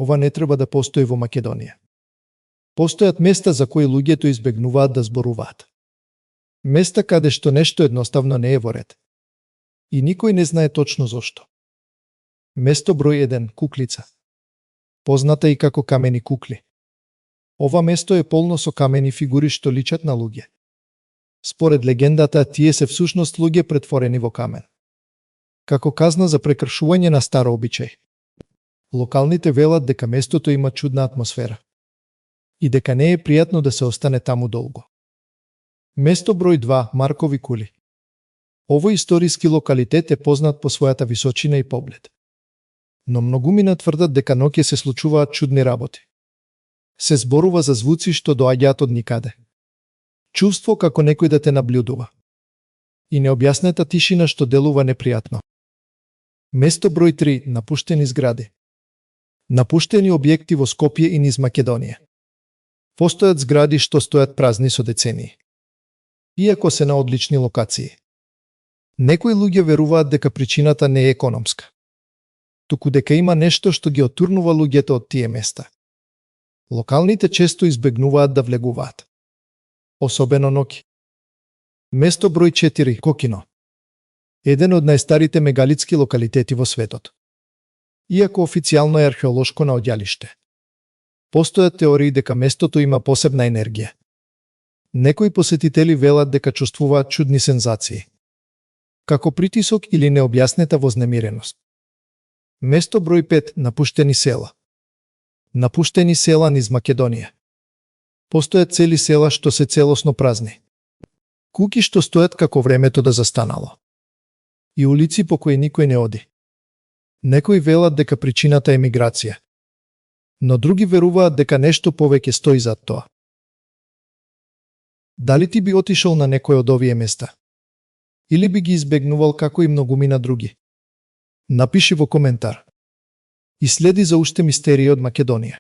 ова не треба да постои во Македонија. Постојат места за кои луѓето избегнуваат да зборуваат. Места каде што нешто едноставно не е во ред. И никој не знае точно зошто. Место број 1, Куклица. Позната и како камени кукли. Ова место е полно со камени фигури што личат на луѓе. Според легендата, тие се всушност луѓе претворени во камен. Како казна за прекршување на стар обичај. Локалните велат дека местото има чудна атмосфера и дека не е пријатно да се остане таму долго. Место број 2, Маркови кули. Овој историски локалитет е познат по својата височина и поглед. Но многумина тврдат дека ноќе се случуваат чудни работи. Се зборува за звуци што доаѓаат од никаде. Чувство како некој да те наблюдува. И необјаснета тишина што делува непријатно. Место број 3, напуштени згради. Напуштени објекти во Скопје и низ Македонија. Постојат згради што стојат празни со децении. Иако се на одлични локации. Некои луѓе веруваат дека причината не е економска, туку дека има нешто што ги отурнува луѓето од тие места. Локалните често избегнуваат да влегуваат. Особено ноќ. Место број 4, Кокино. Еден од најстарите мегалитски локалитети во светот. Иако официјално е археолошко наоѓалиште. Постојат теории дека местото има посебна енергија. Некои посетители велат дека чувствуваат чудни сензации, како притисок или необјаснета вознемиреност. Место број 5, напуштени села. Напуштени села низ Македонија. Постојат цели села што се целосно празни. Куќи што стојат како времето да застанало. И улици по кои никој не оди. Некои велат дека причината е миграција, но други веруваат дека нешто повеќе стои зад тоа. Дали ти би отишол на некој од овие места? Или би ги избегнувал како и многумина други? Напиши во коментар. И следи за уште мистерии од Македонија.